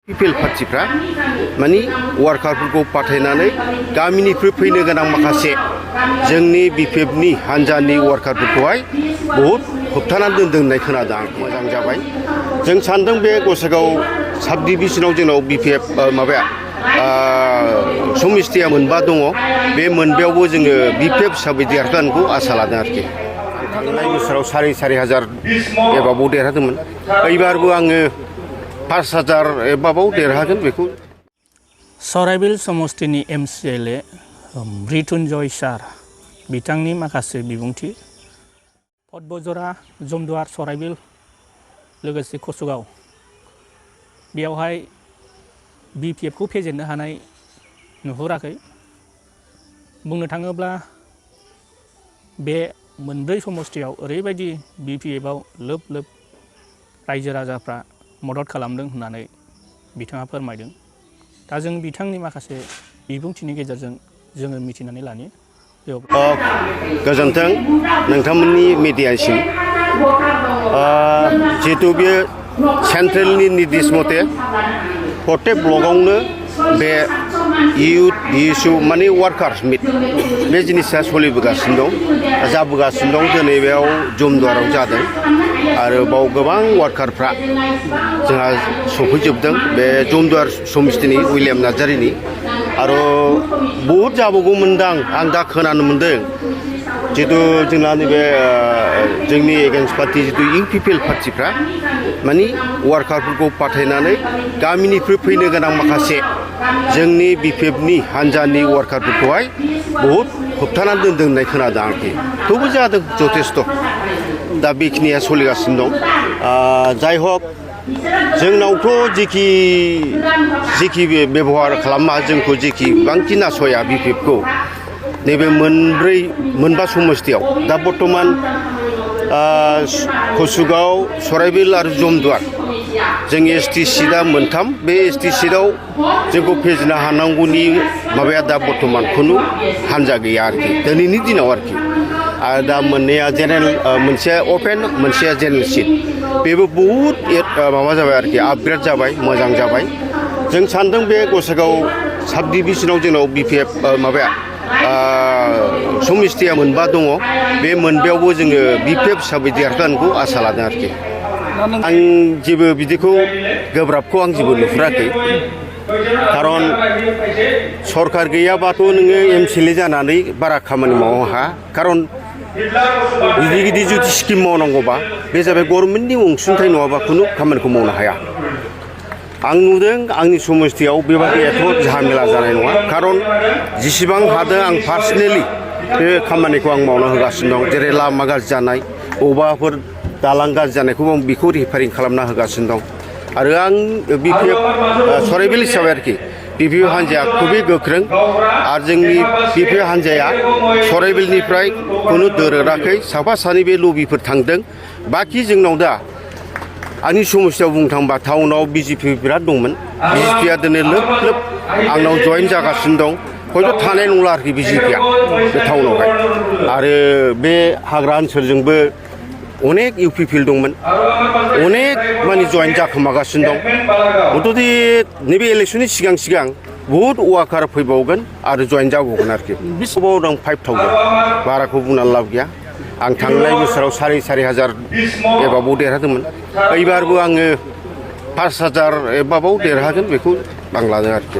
PPL पार्टिफ्रा माने वार्कारफोरखौ पाठायनानै गामिनिफ्राय फैनो गोनां माखासे जोंनि बिपिएफनि हान्जानि वार्कारफोरखौहाय बहुद होबथानानै दोनदों होननाय खोनादों आं। मोजां जाबाय। जों सानदों बे गसाइगाव साब डिभिजनाव जोंनाव बिपिएफ समिस्थिया मोनबा दङ। बे मोनबायावबो जोङो बिपिएफ हिसाबै देरहागोनखौ आसा लादों आरोखि। थांनाय बोसोराव 4,500 एबाबाव देरहादोंमोन। एबारबो आङो 5,000 एबाबाव देरहागोन बेखौ। सराइबिल समस्थिनि MCLA मृत्युंजय सार बिथांनि माखासे बिबुंथि पदबजरा जमदुवार सराइबिल लोगोसे कसुगाव बेयावहाय बिपिएफखौ फेजेननो हानाय नुहुराखै। बुंनो थाङोब्ला बे मोनब्रै समस्थियाव ओरैबायदि बिपिएफआव लोब लोब रायजो राजाफ्रा मदद खालामदों होननानै बिथाङा फोरमायदों। दा जों बिथांनि माखासे बिबुंथिनि गेजेरजों जोङो मिथिनानै लानि। गोजोन्थों नोंथांमोननि मिडियासिम। जिहेतु बेयो सेन्ट्रेलनि निर्देश मथे प्रत्येक ब्लकआवनो बे इयुथ इशु माने वार्कार्स मिट बे जिनिसा सोलिबोगासिनो दं, जाबोगासिनो दं। दिनै बेयाव जमदुवाराव जादों आरो बाव गोबां वार्कारफ्रा जोंहा सफैजोबदों बे जमदुवार समिस्थिनि उइलियाम नार्जारिनि। आरो बहुद जाबावगौमोनदां आं दा खोनानो मोन्दों। जितु जोंना नैबे जोंनि एगेन्स्ट पार्टि जितु पिपिएल पार्टिफ्रा माने वार्कारफोरखौ पाठायनानै गामिनिफ्राय फैनो गोनां माखासे जोंनि बिपिएफनि हान्जानि वार्कारफोरखौहाय बहुद होबथानानै दोनदों होननाय खोनादों आरोखि। थेवबो जादों जथेस्थ'। दा बेखिनिया सोलिगासिनो दं। जाय हक जोंनावथ' जेखि बेबहार खालामा जोंखौ जेखि बांखि नासया बिपिएफखौ नैबे मोनबा समस्थियाव दा बर्थमान कसुगाव सराइबिल आरो जमदुवार जों एसटि सिटआ मोनथाम। बे एसटि सिटआव जोंखौ फेजेननो हानांगौनि माबाया दा बर्थमान खुनु हान्जा गैया आरोखि दिनैनि दिनाव आरोखि। आरो दा मोननैया जेनेरेल, मोनसेया अपेन, मोनसेया जेनेरेल सिट। बेबो बहुद माबा जाबाय आरोखि, आपग्रेड जाबाय, मोजां जाबाय। जों सानदों बे गसाइगाव साब डिभिजनाव जोंनाव बिपिएफ समिस्थिया मोनबा दङ। बे मोनबायावबो जोङो बिपिएफ हिसाबै देरहागोनखौ आसा लादों आरोखि। आं जेबो बिदिखौ गोब्राबखौ आं जेबो नुहुराखै। खारन सरकार गैयाबाथ' नोङो MCLA जानानै बारा खामानि मावनो हाया। खारन गिदिर गिदिर जुदि स्किम मावनांगौबा बे जाबाय गभर्नमेन्टनि अनसुंथाइ नङाबा खुनु खामानिखौ मावनो हाया। आं नुदों आंनि समस्थियाव बेबादि एथ' झामेला जानाय नङा। खारन जेसेबां हादों आं पार्सनेलि बे खामानिखौ आं मावना होगासिनो दं। जेरै लामा गाज्रि जानाय, बबेबाफोर दालां गाज्रि जानायखौबो आं बेखौ रिपेयारिं खालामना होगासिनो दं। आरो आं बिपिएफ सराइबिल हिसाबै आरोखि बिपिएफ हान्जाया खुबै गोख्रों। आरो जोंनि बिपिएफ हान्जाया सराइबिलनिफ्राय खुनु दोरोडाखै। साफा सानै बे लबिफोर थांदों। बाखि जोंनाव दा आंनि समस्याव बुंनो थांबा टाउनाव बिजेपि बिराद दंमोन। बिजेपिया दिनै लोब लोब आंनाव जयेन जागासिनो दं। हयथ' थानाय नंला आरोखि बिजेपिया बे टाउनावहाय। आरो बे हाग्रा ओनसोलजोंबो अनेक इउपिपिएल दंमोन, अनेक माने जयेन जाखोमागासिनो दं। मथ'थे नैबे इलेक्सननि सिगां बहुद वार्कार फैबावगोन आरो जयेन जाबावगोन आरोखि। बिसिबाव दं 5,000, बाराखौ बुंनानै लाब गैया। आं थांनाय बोसोराव 4,500 एबाबाव देरहादोंमोन। एबारबो आङो 5,000 एबाबाव देरहागोन बेखौ आं लादों आरोखि।